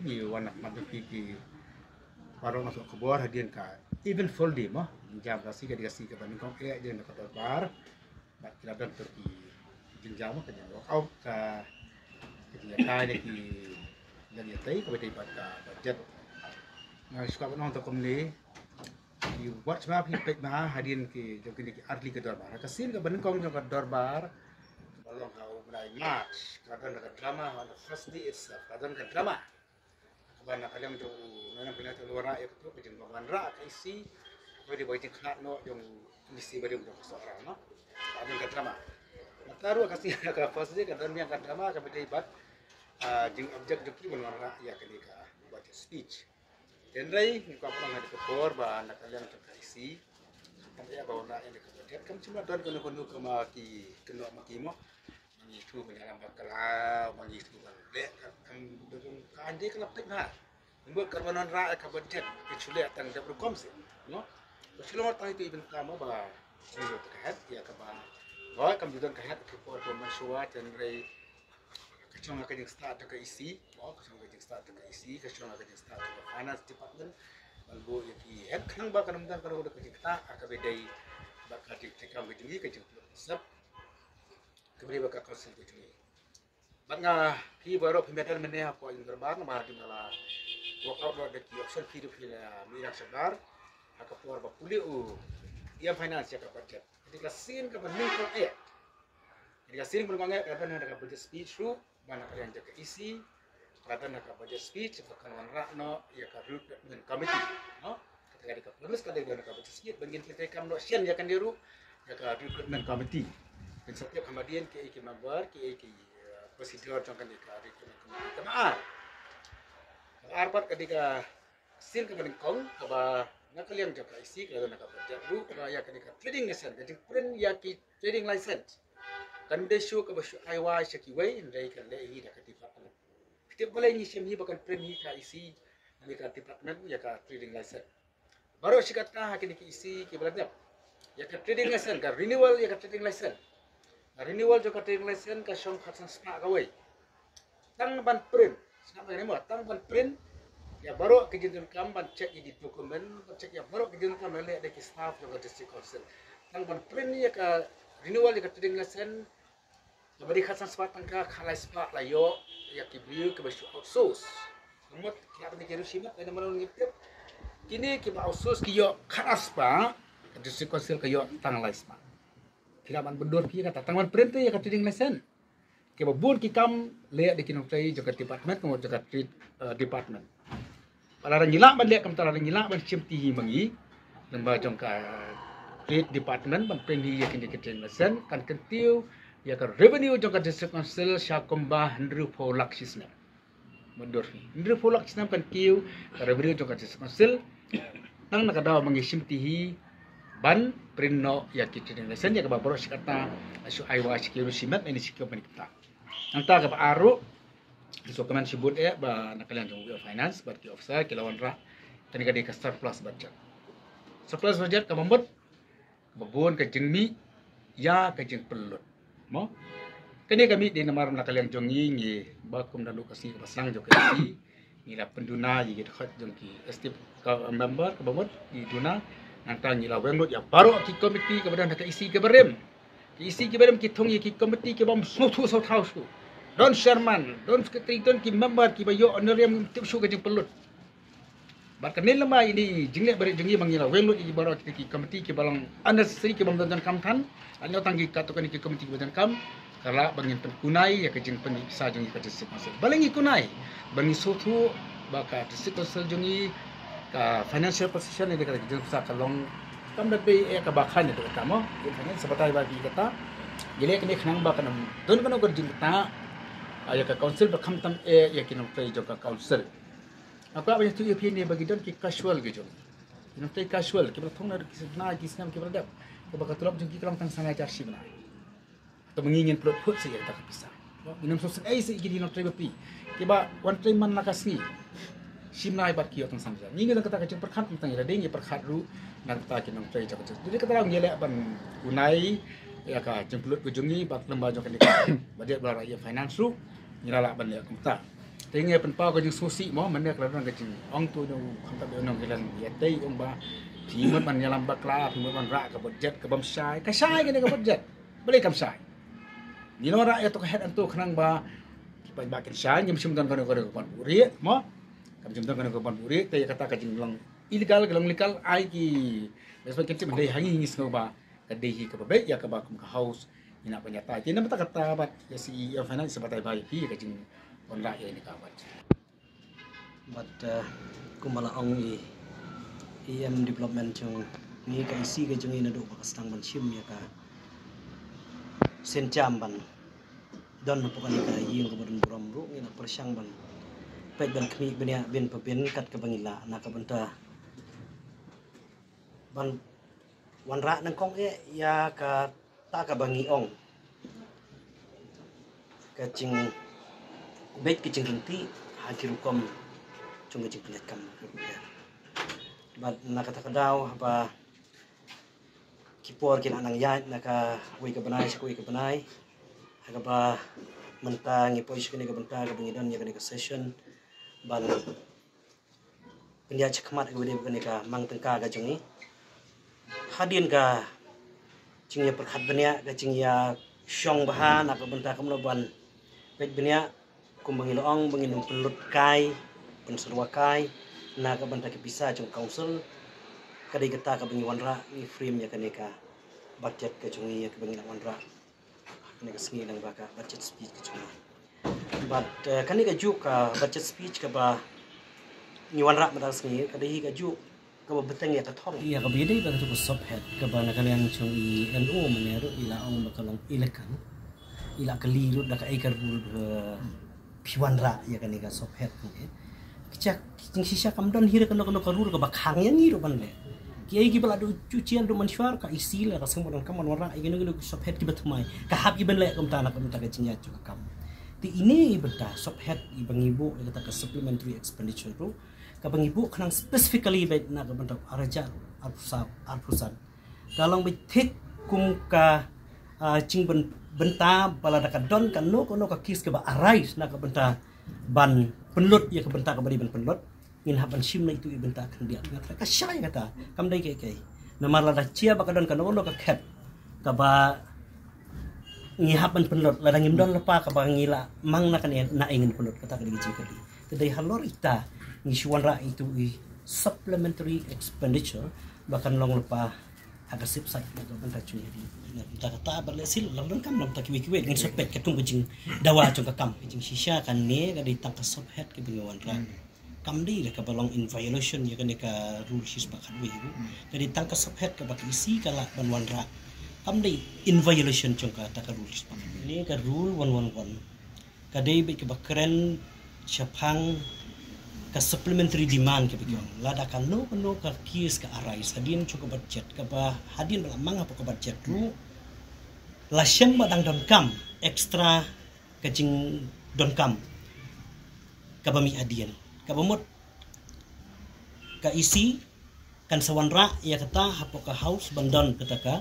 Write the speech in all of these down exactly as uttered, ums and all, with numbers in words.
Ngi wan na khmat jong phi ki paralok nongsoh khubor hadien ka eventful day mo. Jingïakhun Khasi ka dei ka sngi kaba nyngkong eh hadien ka dorbar. Bad ki la don tur ki jingjia mo, ka jingwalk out, ka ka jingïatai ne ki jingïatai kaba dei bad ka budget. Nga shu kwah ban ong tang kumne, ki wat sma phi peit ma hadien ki jong kine ki artylli ki dorbar. Ka sien kaba nyngkong jong ka dorbar kaba long ha u bnai March, ka don ka drama on the first day itself. Ka don ka drama kaba na ka liang jong u Nonam Pynlait u wanrah ïa kato ka jingwanrah ka E C. Kaba dei ba ka jingkhlad noh jong u M D C ba dei jong ka Sohra, no? Ka don ka drama. Nangta ruh ka sien ka first day ka don biang ka drama kaba dei bad, ah, jingobject jong ki ban wanrah ïa kane ka budget speech. Hynrei ngi kwah ban ong ha kane ka por ba na ka liang jong ka E C, kam ïa ba wanrah ïa ka budget, kam shym la don kano kano kaba ki kynnoh ma ki mo. Ba ngi shu ban ïalam bakla, ba ngi shu ban leh ka kam, ka kam dei ka la peit bha. Ngi bud ka ban wanrah ïa ka budget, ki shu leh tang dep rukom seh, no? Ka shu long tang ito i bynta mo ba shu ïoh ka het ïa kaba, ba kam ju don ka het ki por ba mynshuwa, hynrei ka shong ha ka jingstad jong ka E C, mo, ka shong ha ka jingstad jong ka E C, ka shong ha ka jingstad jong ka finance department ban buh ïa ki het khnang ba kan ym don kano kano ka jingktah ha kaba dei bad ka jingtrei kam ka jong ngi, ka jingpynlong sep kaba dei bad ka council ka jong ngi. Bad nga, phi baroh phi mad mynne hapoh jong ka dorbar, namar hadien ba la walk out da ki option phi ruh phi la mih nang shabar ha ka por ba pule u E M Finance ïa ka budget. Ka dei ka sien kaba nyngkong eh. Ka dei ka sien kaba nyngkong eh, ka don ha ka budget speech ruh ba na ka liang jong ka E C, ka don ha ka budget speech ba kan wanrah noh ïa ka recruitment committee, no? Kata ka dei ka premise, ka dei ka don ha ka budget speech ba ngin pyntrei kam noh shen ïa kane ruh ïa ka recruitment committee. Pynsaphriang ha hadien kiei ki member, kiei ki, eh, procedure jong kane ka recruitment committee. Kaba ar, kaba ar pat ka dei ka sien kaba nyngkong kaba na ka liang jong ka E C ka la don ha ka budget ruh ba ïa kane ka trading license, ka jingprint ïa ki trading license. Kan dei shuh kaba shu ai wai sha kiwei, hynrei kan leh hi da ka department. Phi tip balei ngi shem hi ba kan print hi ka E C ne ka department ïa ka trading license? Baroh shi katta ha kine ki E C kiba la dep ïa ka trading license, ka renewal ïa ka trading license. Ka renewal jong ka trading license ka shong khatsan spah kawei. Tang ban print, sngap ïa kane mo, tang ban print ïa baroh ki jingdonkam, ban check ïa ki document, ban check ïa baroh ki jingdonkam leh da ki staff jong ka District Council. Tang ban print ïa ka renewal ïa ka trading license kaba dei khatsan spah tyngka, khatlai spah la ïoh ïa ki briew kiba shu outsource. Ka mut ki la ban ki ruh shimet, ïa namar ngi tip kine kiba outsource ki ïoh khatlai spah, ka District Council ka ïoh tang lai spah. Ki la ban byndur phi kata, tang ban print ïa ka trading license. Kiba bun ki kam leh da ki nongtrei jong ka department, ka mut jong ka trade, eh, department. Lada ngi lah ban leh kumta, lada ngi lah ban shim ti hi ma ngi lyngba jong ka trade department ban print hi ïa kine ki trading license, kan kyntiew ïa ka revenue jong ka District Council sha kumba hynriewphew lak shi snem. Myndur hi hynriewphew lak shi snem kan kiew ka revenue jong ka District Council. Tang na ka daw ba ngi shim ti hi ban print noh ïa ki trading license ïa kaba baroh shi katta la shu ai wai sha ki ruh shimet, ïa kine shi ki ban kumta. Nangta kaba ar ruh, ngi sngewkmen shibun eh ba na ka liang jong u Finance bad ki officer ki la wanrah kane ka dei ka surplus budget. Surplus budget kaba mut kaba bun ka jingmih ïa ka jingpynlut, mo. Kane ka mih dei namar na ka liang jong ngi, ngi ba kum da ruh ka sngi kaba sdang jong ka E C, ngi la pynduna ïa ki dkhot jong ki executive ka member kaba mut ngi duna. Nangta ngi la weng lut ïa baroh ki committee kaba don ha ka E C kiba rim. Ki E C kiba rim ki thung ïa ki committee kibym sngewthuh sngewthaw shuh. Don chairman, don secretary, don ki member kiba ïoh honorarium, ngim tip shuh ka jingpynlut. Bad kane lem bad ine i jingleh barit jong ngi ba ngi la weng lut ïa ki baroh kita ki committee kiba long unnecessary, kibym don donkam than. Lada ngi tang ki katto katne ki committee kiba donkam, ka lah ba ngin pynkunai ïa ka jingpynmih pisa jong ngi ka District Council. Balei ngi kunai? Ba ngi sngewthuh ba ka District Council jong ngi, ka financial position ne ka jingpisa ka long kam da bei eh kaba khlaiñ ïa kata mo. Ïa kane sa batai ba ki kata, ngi leh kane khnang ba kan ym don kano ka jingkata ïa ka council, ba khamtam eh ïa ki nongtrei jong ka council. Nga kwah ban ïathuh ïa phi ne ba ki don ki casual ki jong ngi. Ki nongtrei casual kiba la thung na ki bnai ki snem kiba la dep, kaba ka tulop jong ki ka long tang san hajar shi bnai. Te ma ngi ngin pynlut phut sa ïa kata ka pisa. Ngin ym sngewsynei sa ïa ki nongtrei ba phi kiba wan trei man la ka sngi, shi bnai bad ki ïoh tang san hajar. Ngi ngi don kata ka jingpyrkhat, tang ïa lade ngi pyrkhat ruh na kata ki nongtrei jong ka. Dei kata ngi leh ban kunai ïa ka jingpynlut ka jong ngi bad lem bad jong kane ka budget ba la rah ïa Finance ruh ngi la lah ban leh kumta. Te ngi pynpaw ka jingsngewsih mo, mynne ka la don ka jingong tu jong u khamtam ïa u nongïalam ïa te, ong ba phi mut ban ïalam bakla, phi mut ban rah ka budget ka bym shai. Ka shai kane ka budget. Balei kam shai? Ngi nang rah ïa to ka head and to khnang ba ki paidbah kin shai, ngim shym don kano kano ka ban buhrieh mo. Kam shym don kano ka ban buhrieh, te ïa kata ka jinglong illegal, ka long legal, ai ki best kin tip, hynrei ha ngi ngi sngew ba ka dei hi kaba beit ïa kaba kum ka House ngi nang pynïatai. Te namar kata bad ïa CEM Finance sa batai ba ïa phi ka jingwanrah ïa kane ka budget. Bad, eh, kumba la ong i EM Development jong ngi, ka EC ka jong ngi, naduh ba ka sdang ban shim ïa ka sienjam ban don hapoh kane ka ïing kaba don burom ruh, ngi la pyrshang ban peit ban khmih bniah bin pa bin kat kaba ngi lah na ka bynta ban wanrah nyngkong eh ïa kata kaba ngi ong ka jingbeit ka jingryntih ha ki rukom jong ka jingpynleit kam. Bad na kata ka daw, haba ki por ki la nang ïaid na kawei ka bnai sha kawei ka bnai, ha kaba mynta ngi poi sha kane ka bynta kaba ngi don ïa kane ka session ban pynïaid shakhmat kaba dei kane ka mang tyngka ka jong ngi. Hadien ka jingïapyrkhat bniah, ka jingïashong bha na ka bynta kumno ban peit bniah, kumba ngi la ong ba ngin ym pynlut kai, pynsyrwa kai na ka bynta ki pisa jong council. Ka dei kata kaba ngi wanrah, ngi frame ïa kane ka budget ka jong ngi ïa kaba ngi la wanrah kane ka sngi lyngba ka budget speech ka jong ngi. Bad, eh, kane ka juk ka budget speech kaba ngi wanrah mynta ka sngi ka dei hi ka juk kaba bteng ïa ka thong. Ïa kaba ïadei bad katu ka SOP head kaba na ka liang jong i LO mynne ruh i la ong ba ka long i la kylli ruh da kaei ka rule ba phi wanrah ïa kane ka SOP head ne. Ka jia ka jingshisha, kam don hi ruh kano kano ka rule kaba khang ïa ngi ruh ban leh. Kiei kiba la duh shu jia duh mynshuwa, ka EC la ka seng ba donkam ban wanrah ïa kino kino ki SOP head kiba thymmai. Ka hap ïa ban leh kumta na ka bynta ka jingïaid jong ka kam. Te ine i bynta SOP head iba ngi buh ïa kata ka supplementary expenditure ruh, kaba ngi buh khnang specifically beit na ka bynta u ar hajar arphew saw, arphew san. Ka long beit thik kum ka, ah, jingbyn-, bynta ba lada ka don kano kano ka case kaba arise na ka bynta ban pynlut ïa ka bynta kaba dei ban pynlut, ngin hap ban shim na itu i bynta khyndiat. Nga tharai ka shai kata, kam dei kaei kaei. Namar lada jia ba ka don kano kano ka khep kaba ngi hap ban pynlut, lada ngim don lypa kaba ngi la mang na kane, naei ngin pynlut, kata ka dei ka jingkylli. Te dei halor ita ngi shu wanrah itu i supplementary expenditure ba kan long lypa ha ka sip sait na ka bynta jong ngi. Na ka bynta kata bad lehse la donkam na ka bynta kiwei kiwei, ngin sa peit katkum ka jingdawa jong ka kam. Ka jingshisha kane ka dei tang ka SOP head kaba ngi wanrah. Kam dei da kaba long in violation ïa kane ka rule shispah khatwei ruh. Ka dei tang ka SOP head kaba ka EC ka lah ban wanrah. Kam dei in violation jong kata ka rule shispah khatwei. Kane ka rule one one one ka dei beit kaba kren shaphang ka supplementary demand kaba ki ong. Lada kano kano ka case ka arise hadien jong ka budget, kaba hadien ba la mang hapoh ka budget ruh, la shem ba dang donkam extra ka jingdonkam kaba mih hadien, kaba mut ka EC kan sa wanrah ïa kata hapoh ka House ban don kata ka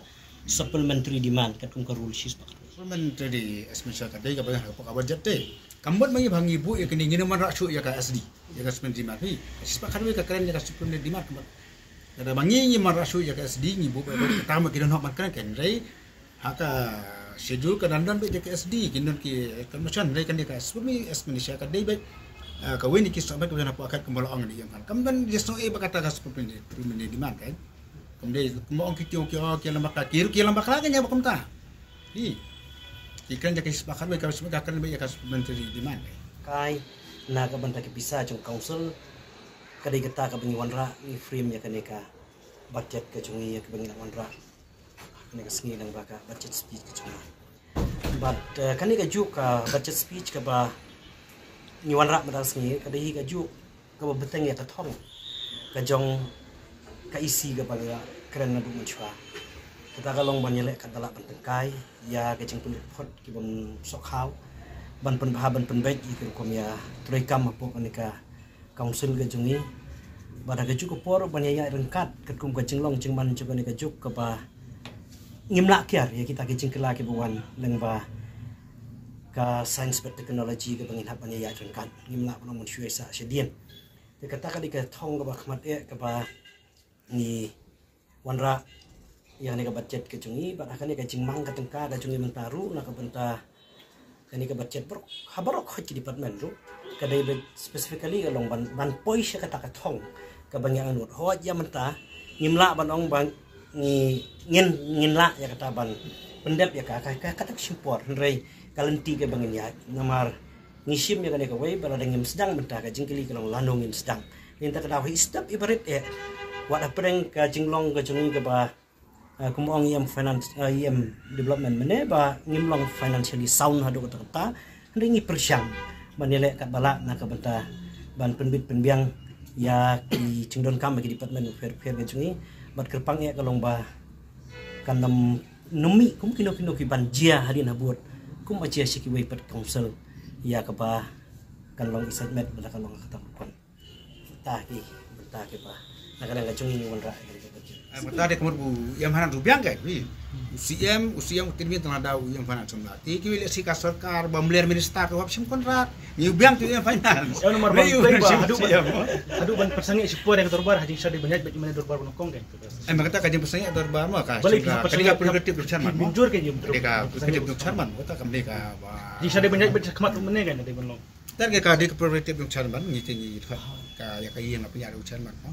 supplementary demand katkum ka rule shispah khatwei. Supplementary expenditure ka dei kaba hapoh ka budget te. Ka mut ba ngi ba ngi buh ïa kane, ngin ym wanrah shuh ïa ka SD, ïa ka supplementary demand. Hi, shispah khatwei ka kren ïa ka supplementary demand, ka mut lada ba ngi ngim wanrah shuh ïa ka SD, ngi buh ba kata ma ki don hok ban kren, hynrei ha ka schedule ka dang don beit ïa ka SD, kin don ki contribution, hynrei kane ka supplementary expenditure ka dei beit, ah, kawei na ki SOP head kaba don hapoh ka khat kumba la ong ïa ngi, kam don ïa shuh eh ba kata ka supplementary demand kan. Kam dei kumba ong ki, ki, ki, ki ïalam bakla, ki ruh ki ïalam bakla kan ïa ba kumta. Hi. Ki kren ïa ka shispah khatwei, ka shispah ka kren beit ïa ka supplementary demand kan. Kai na ka bynta ki pisa jong council, ka dei kata kaba ngi wanrah, ngi frame ïa kane ka budget ka jong ngi ïa kaba ngi la wanrah kane ka sngi lyngba ka budget speech ka jong ngi. Bad, eh, kane ka juk ka budget speech kaba ngi wanrah mynta ka sngi ka dei hi ka juk kaba bteng ïa ka thong ka jong ka EC kaba la kren naduh mynshuwa. Kata ka long ban ïaleh katba lah ban tyngkai ïa ka jingpynlut phot ki bym sohkhaw, ban pynbha ban pynbeit ïa ki rukom ïatrei kam hapoh kane ka council ka jong ngi. Bad ha kajuh ka por ban ïa ïaid ryngkat katkum ka jinglong jingman jong kane ka juk kaba ngim lah kiar ïa kita ki jingkylla kiba wan lyngba ka science bad technology kaba ngin hap ban ïaid ryngkat. Ngim lah ban ong ban shu ïaid sah shadien. Te kata ka dei ka thong kaba khmat eh kaba ngi wanrah ïa kane ka budget ka jong ngi, bad ha kane ka jingmang ka tyngka ka jong ngi mynta ruh na ka bynta kane ka budget baroh, ha baroh khoit ki department ruh. Ka dei ba specifically ka long ban, ban poi sha kata ka thong kaba ngi angnud. Hooid ïa mynta ngim lah ban ong ba ngi, ngin, ngin lah ïa kata ban pyndep ïa ka, ka, ka, kata ka shim por, hynrei ka lynti kaba ngin ïaid. Namar ngi shim ïa kane kawei, ba lada ngim sdang mynta, ka jingkylli ka long lano ngin sdang. Te mynta ka dei i step i barit eh. Wat hapdeng ka jinglong ka jong ngi kaba, ah, kum ong ïa em finance, ah, ïa em development mynne ba ngim long financially sound haduh katta katta. Hynrei ngi pyrshang ban ïaleh katba lah na ka bynta ban pynbit pynbiang ïa ki jingdonkam ki department pher pher ka jong ngi. Bad kyrpang eh ka long ba kan ym, ym mih kum kino kino ki ban jia hadien habud kum ba jia sha kiwei pat council ïa kaba kan long i sait met bad kan long kata ka rukom. Bynta ki, bynta kiba na ka liang ka jong ngi ngi wanrah ïa ka budget. Eh, mynta dei kumno ba u ïa em finance u biang ka, wi. U C M, u C M u tyrwa tang da u ïa em finance samla. Te kiwei leh shi ka sorkar ba mler minister ka wap shim kontrak. Ngi u biang te u ïa em finance. Ïa namar ban pynbiang ba haduh ban, haduh ban pynsangeh shi por ïa ka dorbar ha jingshisha dei ban ïaid bad ki mane dorbar ba nyngkong ka. Eh, ma kata ka jingpynsangeh dorbar ma ka, balei ki ka, ka dei ka prerogative jong chairman ma. Mynjur ka jingpynsangeh. Ka dei ka prerogative jong chairman, kata kam dei kaba. Jingshisha dei ban ïaid bad shakhmat u mane ka dei ban long. Te ka dei ka prerogative jong chairman, ngi te ngi thok ka ïa ka ïing ka pynïaid u chairman ma.